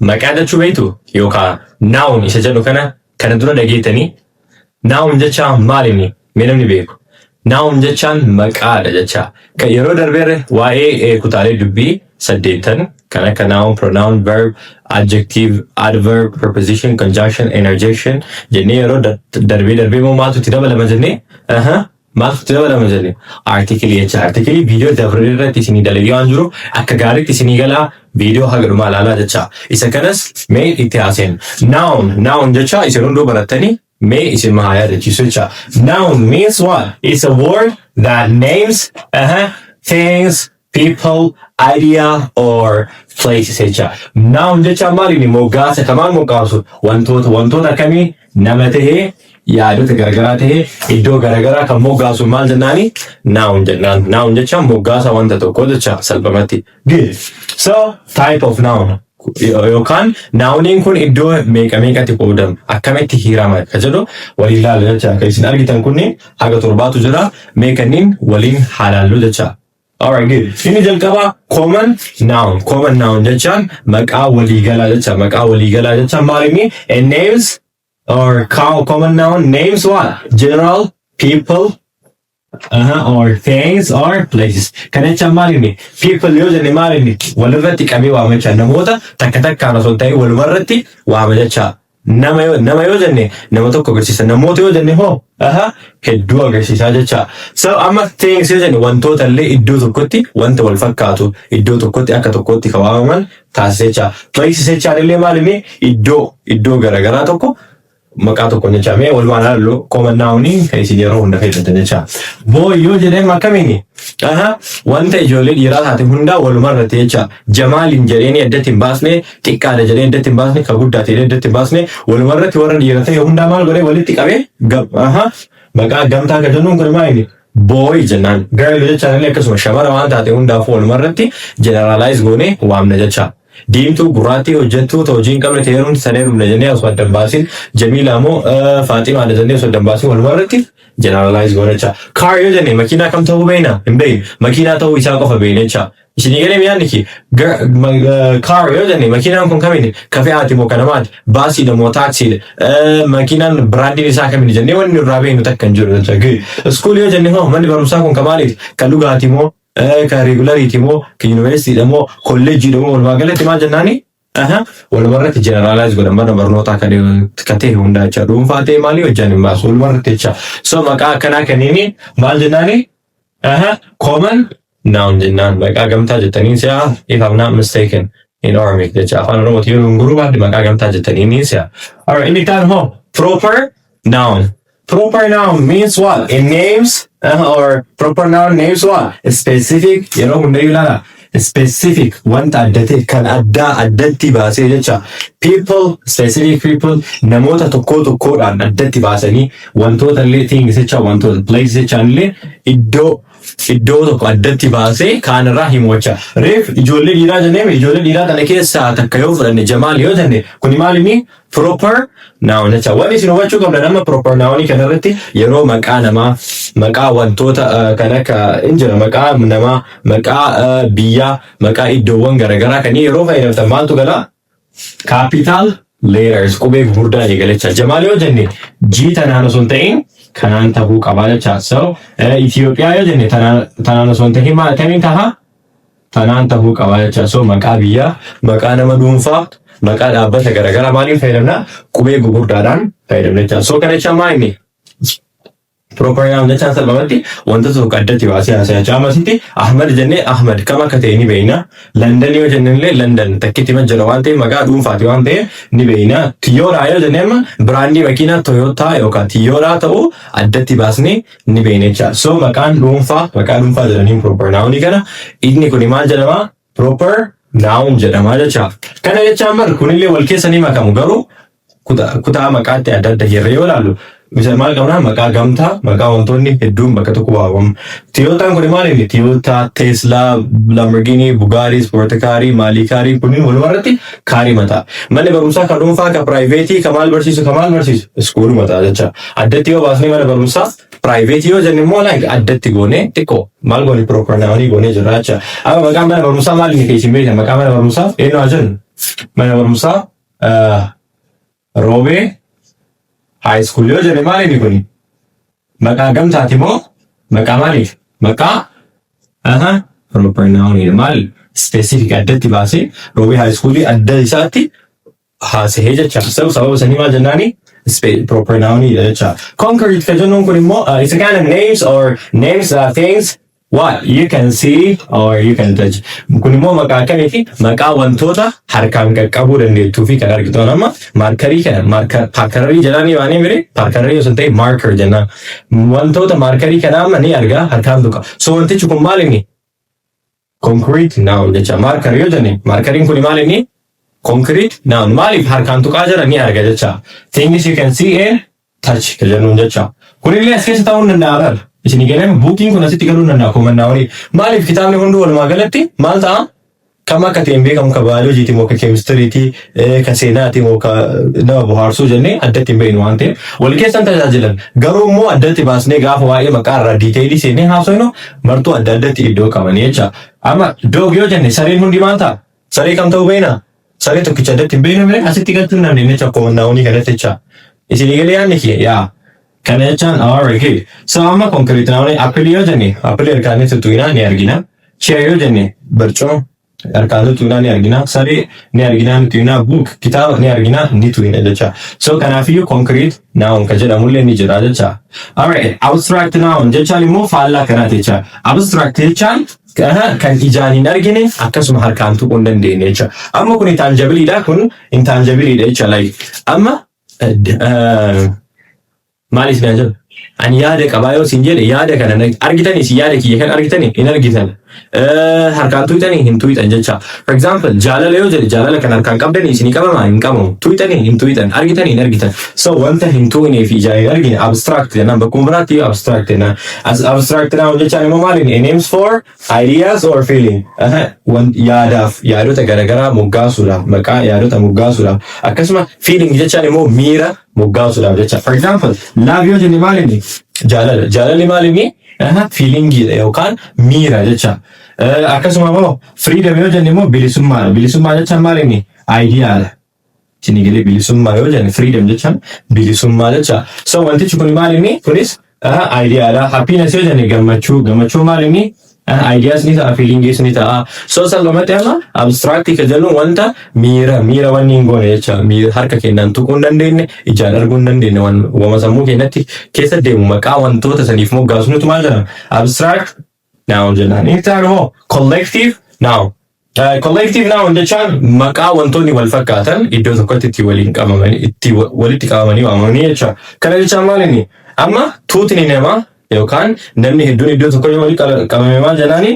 Maqaa jechuu beektu yookaan noun isa jedhu kana dura dhageettanii? Noun jechaan maal inni? Mee namni beeku? Noun jechaan maqaadha jecha. Kan yeroo darbeerre waa'ee kutaalee dubbii saddeettan kan akka noun, pronoun, verb, adjective, adverb, preposition, conjunction, interjection jennee, yeroo darbee darbee immoo maaltu itti dabalama jennee? Maaltu itti dabalama jennee? Article jecha. Article viidiyoo dabree irratti isinii dalagee waan jiru akka gaariitti isinii galaa, viidiyoo haga dhumaa ilaalaa jecha. Isa kanas mee itti haaseen. Noun jecha isin hunduu barattanii, mee isin haa yaadachiisu jecha. Noun means what? It's a word that names things, people, idea or places jecha. Noun jecha maaliin moggaasa? Kamaan moggaasu? Wantoota akkamii, nama tahee, yaadota garagaraa tahee, iddoo garagaraa kan moggaasu maal jennaani? Noun jennaan. Noun jecha moggaasa wanta tokko jecha salphumatti. Good. So type of noun yookaan nouniin kun iddoo meeqa meeqatti qoodama, akkamitti hirama ka jedhu waliin ilaalla jecha. Kan isin argitan kunni haga torbaatu jira, mee kanneen waliin haa laallu jecha. Alright, good. Inni jalqabaa common noun. Common noun jechaan maqaa waliigalaa jecha. Maqaa waliigalaa jechaan maal inni? It names or common noun names what? General people or things or places. Kana jechaan maal inni? People yoo jenne maal inni? Walirratti qabee waama jecha. Namoota takka takkaan osoo hin ta'in walumarratti waama jecha. Nama yoo jenne nama tokko agarsiisa. Namoota yoo jenne hoo hedduu agarsiisaa jecha. So amma things yoo jenne wantoota illee iddoo tokkotti wanta wal fakkaatu iddoo tokkotti akka tokkotti kan waamaman taasisa jecha. Places jechaan illee maal inni? Iddoo garaagaraa tokko maqaa tokko jecha. Mee walumaan ilaallu common noun kan isin yeroo hunda fayyadamtan jecha. Boy yoo jedheen akkamiini? Wanta ijoollee dhiiraa taate hundaa waluma irratti jecha. Jamaaliin jedheeni addatti hin baasne, xiqqaadha jedhee addatti hin baasne, ka guddaa ta'ee addatti hin baasne, waluma irratti warra dhiira ta'e hundaa maal godhee walitti qabee maqaa gamtaa kan jennuun kun maal inni? Boy jennaan. Girl jechaan illee akkasuma shamara waan taate hundaafuu waluma irratti generalize goonee waamna jecha. Diimtuu, gurraattii, hojjettuu, hojii hin qabne, ta'ee hundi sanee dhumne jennee osoo adda hin baasin, Jamiilaa moo Faaximaadha jennee osoo adda hin baasin waluma irratti generalize goone jecha. Car yoo jenne makiinaa kam ta'uu beekna? Hin beeknu. Makiinaa ta'uu isaa qofa beekna jecha. Isinii galee mi'aanni ki car yoo jenne makiinaan kun kamini? Ka fe'aati moo ka namaati? Baasiidha moo taaksiidha? Makiinaan brandiin isaa kamini jennee wanni irraa beeknu takka hin jiru jecha. School yoo jenne hoo, manni barumsaa kun ka maaliiti? Ka dhugaati moo, ka regulariiti moo, ka yuunivarsiitiidha moo, kolleejjiidha moo, walumaa galatti maal jennaani? Walumarratti generalize godhan mana barnootaa kan ta'e hundaa jecha. Dhuunfaa ta'e maalii hojjan hin baasu walumarratti jecha. So maqaa akkanaa kanniini maal jennaani? Common noun jennaan. Maqaa gamtaa jettaniin si'a, if I'm not mistaken, in Oromic jecha, afaan Oromootiin yoo gurguruu baadde maqaa gamtaa jettaniin si'a. Alright, inni kaan hoo? Proper noun. Proper noun means what? It names or proper noun names what? Specific, yeroo hundayyuu ilaala. Specific, wanta adda ta'e kan addaa addatti baasee jecha. People, specific people, namoota tokkoo tokkoodhaan addatti baasanii, wantoota illee things jecha, wantoota, place jechaan illee iddoo tokko addatti baasee kaanirraa himu jecha. Reef ijoollee dhiiraa jennee, ijoollee dhiiraa tana keessaa takka yoo fudhanne, Jamaal yoo jenne, kuni maal inni? Proper noun jecha. Wanni isin hubachuu qabdan amma proper noun kanarratti yeroo maqaa namaa, maqaa wantoota kan akka hin jira, maqaa namaa, maqaa biyyaa, maqaa iddoowwan garaagaraa kan yeroo fayyadamtan maaltu galaa? Capital letters, qubee gurguddaa eegalecha. Jamaal yoo jenne G tanaan osoo hin ta'in kanaan ta'uu qabaa jecha. So Itoophiyaa yoo jenne tanaan osoo hin ta'in maal kamiin taha? Tanaan ta'uu qabaa jecha. So maqaa biyyaa, maqaa nama dhuunfaa, maqaa dhaabbata garaagaraa maaliin fayyadamna? Qubee gurguddaadhaan fayyadamna jecha. So kana jecha maal inni? Proper noun jechaan salphumatti wantoota tokko addatti baasee haasa'aa jecha. Ammasitti Ahmad jennee Ahmad kam akka ta'e ni beekna. London yoo jenne illee London takkitti jira waan ta'eef, maqaa dhuunfaati waan ta'eef ni beekna. Toyota yoo jenne amma brandii makiinaa Toyota yookaan Toyota ta'uu addatti baasnee ni beekna jecha. So maqaan dhuunfaa, maqaa dhuunfaa jedhanii proper noun kana, inni kun maal jedhama? Proper noun jedhama jecha. Kana jechaan bar kunillee wal keessa ni makamu, garuu kutaa maqaatti adda adda hirree yoo ilaallu bisa maal qabnaa? Maqaa gamtaa, maqaa wantoonni hedduun bakka tokko waamamu. Toyotaan kun maal inni? Toyota, Tesla, Lamborghini, Bugatti, sport carii, maalii carii kunniin walumarratti carii mataa. Manni barumsaa kan dhuunfaa, kan privateii, kan maal barsiisu, kan maal barsiisu schooluu mataa jecha. Addatti yoo baasnee mana barumsaa privateii yoo jenne immoo like addatti goonee xiqqoo maal goone? Proper nounii goonee jirra jecha. Amma maqaan mana barumsaa maal inni keessin beektan? Maqaa mana barumsaa eenyu haa jennu? Mana barumsaa Roobee High School yoo jedhe maal inni kuni? Maqaa gamtaati moo maqaa maaliif? Maqaa aha proper noun maal specific addatti baasee Roobee High School adda isaatti haasa'ee jecha. Sababa sanii maal jennaani? Proper noun jecha. Concrete kan jennuun kun immoo it's a kind of names or names things what you can see or you can touch. Kun immoo maqaa akkamiiti? Maqaa wantoota harkaan qaqqabuu dandeettuu fi kan argitu. Amma markerii kana markerii jedhanii waanii mire markerii osoo hin ta'in marker jennaan. Wantoota markerii kana amma ni argaa, harkaan tuqa. So wantichi kun maal inni? Concrete noun jecha. Marker yoo jenne markeriin kun maal inni? Concrete noun. Maaliif? Harkaan tuqaa jira, ni arga jecha. Things you can see and touch kan jennuun jecha. Kunillee as keessa ta'uu hin danda'a bara. Isin galee bookiin kun asitti galuu hin danda'a common nounii. Maaliif? Kitaabni hunduu walumaa galatti maal ta'a? Kam akka ta'e hin beekamu, ka baayoloojiiti moo ka keemistiriiti, ka seenaati moo ka nama bohaarsuu jennee addatti hin beeknu waan ta'eef wal keessan tajaajilan. Garuu immoo addatti baasnee gaafa waa'ee maqaa irraa detailii seennee haasofnu martuu adda addatti iddoo qabanii jecha. Amma dog yoo jenne sareen hundi maal ta'a? Saree kam ta'uu beekna? Saree tokkicha addatti hin beeknu malee asitti galchuu hin dandeenye jecha common nounii kanatti jecha. Isin galee yaadni kiyya yaa. Kana jechaan, alright, okay. So amma concrete noun apple yoo jenne apple harkaan tuttuqinaa ni argina. Chair yoo jenne barcuma harkaan tuttuqinaa ni argina. Saree ni argina, ni tuqinaa. Book, kitaaba ni argina, ni tuqina jecha. So kanaafiyyuu concrete noun ka jedhamullee ni jira jecha. Alright, abstract noun jechaan immoo faallaa kanaati jecha. Abstract jechaan kan ijaan hin argine, akkasuma harkaan tuquu hin dandeenye jecha. Amma kun tangibleiidha, kun intangibleiidha jecha. Like amma maal isin jedhu? Ani yaada qabaa yoo isin jedhe, yaada kana argitanii? Isin yaada kiyya kan argitanii hin argitan. Harkaan tuqxanii hin tuqxan jecha. For example, jaalala yoo jedhe, jaalala kan harkaan qabdanii isinii qabamaa? Hin qabamu. Tuqxanii hin tuqxan, argitanii hin argitan. So wanta hin tuqnee fi ijaan hin argine abstract jennaan, bakkuma biraatti abstract jennaan. As abstract noun jechaan immoo maali? Names for ideas or feeling. Yaadaaf yaadota garaagaraa moggaasuudhaaf, maqaa yaadota moggaasuudhaaf, akkasuma feeling jechaan immoo miira moggaasuudhaaf jecha. For example, love yoo jenne maali inni? Jaalala. Jaalalli maali inni? Feelingiidha yookaan miira jecha. Akkasuma immoo freedom yoo jenne immoo bilisummaadha. Bilisummaa jechaan maali inni? Ideaadha. Isin galee bilisummaa yoo jenne, freedom jechaan bilisummaa jecha. So wantichi kun maali inni? Kunis ideaadha. Happiness yoo jenne gammachuu. Gammachuu maali inni? Ideas ni ta'a, feelingis ni ta'a. So salphumatti amma abstract ka jennu wanta miira wanni hin goone jecha, miira harka keenyaan tuquu hin dandeenye, ijaan arguu hin dandeenye, waan wama sammuu keenyatti keessa deemu maqaa wantoota saniif moggaasnutu maal jedhama? Abstract noun jennaan. Inni ta'an immoo collective noun. Collective noun jechaan maqaa wantoonni wal fakkaatan iddoo tokkotti itti waliin qabamanii, itti walitti qabamanii waamamanii jecha. Kana jechaan maal inni? Amma tuutni namaa yookaan namni hedduun iddoo tokko yoo walitti qabame maal jennaani?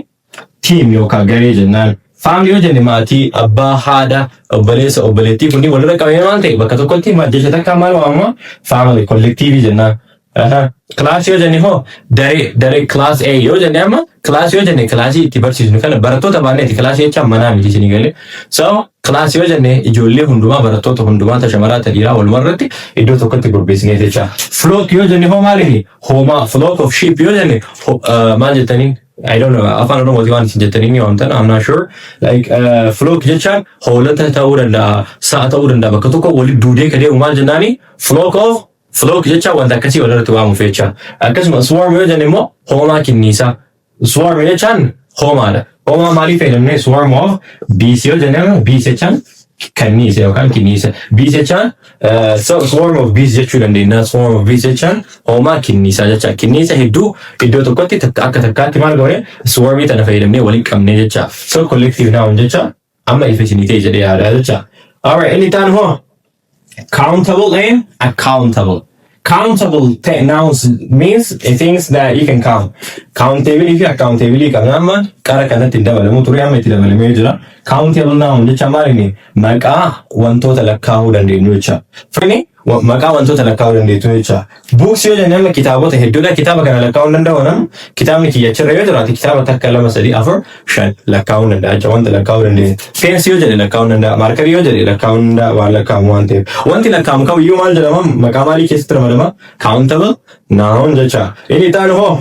Team yookaan garee jennaan. Family yoo jenne maatii, abbaa, haadha, obboleessa, obboleettii kunniin walirra qabamee maal ta'e, bakka tokkotti jecha takka maal waamama? Family, collective jennaan. Class yoo jenne hoo daree, class A yoo jenne, amma class yoo jenne classii itti barsiisnu kana barattoota baanneeti, classii jechaan manaa miti, isinii galee. So classii yoo jenne ijoollee hundumaa, barattoota hundumaa, ta shamaraa ta dhiiraa walumaa irratti iddoo tokkotti gurbeessinee jecha. Flock yoo jenne hoo maaliini? Hoomaa, flock of sheep yoo jenne maal jettanii? I don't know, afaan Oromooti waan isin jettanii ni waamtan, I'm not sure. Like flock jechaan hoolota ta'uu danda'a, sa'a ta'uu danda'a, bakka tokko walitti duudee ka deemu maal jennaani? Flock of, flock jecha wanta akkasii walirratti waamuuf jecha. Akkasuma swarm yoo jenne immoo hoomaa kinniisaa. Swarm jechaan hoomaadha. Hoomaa maalii fayyadamne? Swarm of bees yoo jenne, bees jechaan kanniisa yookaan kinniisa. Bees jechaan so swarm of bees jechuu dandeenya. Swarm of bees jechaan hoomaa kinniisaa jecha. Kinniisa hedduu iddoo tokkotti akka takkaatti maal goone? Swarmii tana fayyadamnee waliin qabnee jecha. So collective noun jecha amma ifa isinii ta'e jedhee yaadaa jecha. Alright, inni taan hoo countable and uncountable. Countable nouns means things that you can count. Countable fi uncountable qabna, amma qara kanatti hin dabalamu ture, amma itti dabalamee jira. Countable noun jecha maal inni? Maqaa wantoota lakkaa'uu dandeenyu jecha. Fakni maqaa wantoota lakkaa'uu dandeettu jecha. Books yoo jenne amma kitaabota hedduudha. Kitaaba kana lakkaa'uu hin danda'u nam. Kitaabni kiyya achirra yoo jiraate kitaaba takka, lama, sadii, afur, shan lakkaa'uu hin danda'a jecha, wanta lakkaa'uu dandeenya. Pens yoo jedhe lakkaa'uu hin danda'a. Markerii yoo jedhe lakkaa'uu hin danda'a, waan lakkaa'amu waan ta'eef. Wanti lakkaa'amu kamiyyuu maal jedhama? Maqaa maalii keessatti ramadama? Countable noun jecha. Inni itti aanu hoo?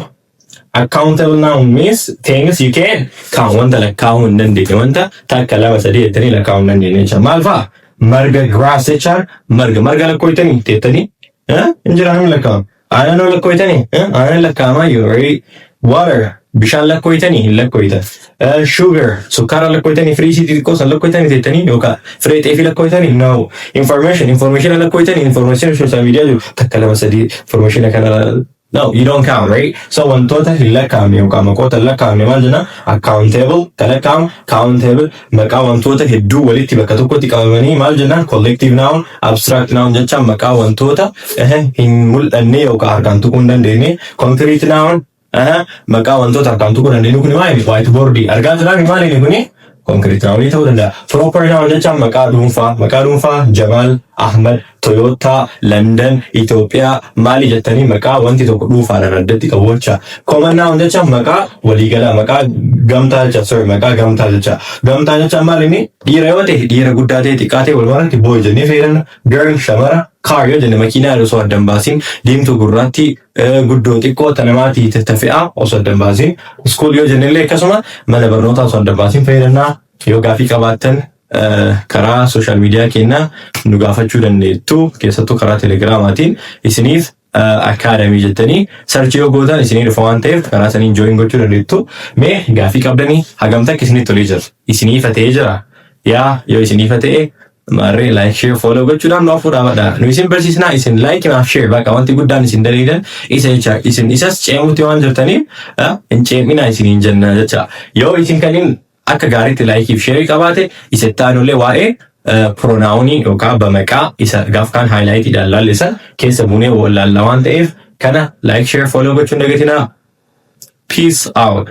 Uncountable noun means things you can count, wanta lakkaa'uu hin dandeenye, wanta takka, lama, sadii jettanii lakkaa'uu hin dandeenye jecha. Maal fa'a? Marga, grass jechaan marga. Marga lakkooytanii teettanii hin jiraan lakkaa'amu. Aannan lakkooytanii, aannan lakkaa'amaa jiru. Water, bishaan lakkooytanii hin lakkooytan. Sugar, sukkaara lakkooytanii, firii isii xixiqqoo san lakkooytanii teettanii yookaan firee xeefii lakkooytanii? No. Information, information lakkooytanii, information social media jiru takka, lama, sadii information kana? No, you don't count, right? So wantoota hin lakkaa'amne yookaan maqoota hin lakkaa'amne maal jenna? Uncountable, kan lakkaa'amu, countable, maqaa wantoota hedduu walitti bakka tokkotti qabamanii maal jennaan? Collective noun. Abstract noun jechaan maqaa wantoota hin mul'anne yookaan harkaan tuquu hin dandeenye. Concrete noun, maqaa wantoota harkaan tuquu dandeenyu. Kuni maali? Whiteboard argaa jirraa, maali kuni? Concrete noun ta'uu danda'a. Proper noun jechaan maqaa dhuunfaa, maqaa dhuunfaa Jamal, Ahmad, Toyota, London, Itoophiyaa maali jettanii maqaa wanti tokko dhuunfaadhaan addatti qabu jecha. Common noun jechaan maqaa waliigalaa, maqaa gamtaa jecha, sorry, maqaa gamtaa jecha. Gamtaa jechaan maali inni? Dhiira yoo ta'e, dhiira guddaa ta'e, xiqqaa ta'e, walumaa boy jennee fayyadamna. Girl, shamara, car yoo jenne makiinaa osoo adda hin baasin, diimtuu, gurraatti, guddoo, xiqqoo, tanamaatii tafe'aa osoo adda hin baasin. School yoo jenne illee akkasuma mana barnootaa osoo adda hin baasin fayyadamna. Yoo gaafii qabaattan karaa social media keenyaa nu gaafachuu dandeettu, keessattuu karaa Telegramaatiin Isiniif Academy jettanii search yoo gootan isinii dhufa waan ta'eef karaa saniin join gochuu dandeettu. Mee gaafii qabdanii? Hagam takka isinitti tolee jira? Isiniifa ta'ee jira? Yaa, yoo isiniifa ta'e maarree like, share, follow gochuudhaan nu hafuudhaa badha. Nu isin barsiisnaa, isin like naaf share, bakka wanti guddaan isin daliilan isa jecha. Isin isas ceemutti waan jirtaniif hin ceeminaa isiniin jenna jecha. Yoo isin kaniin akka gaariitti like fi share qabaate, isa itti aanullee waa'ee pronounii yookaan bamaqaa isa gaaf kaan highlightiidhaan laallisan keessa buunee wallaalla waan ta'eef kana like, share, follow gochuun dagatinaa. Peace out.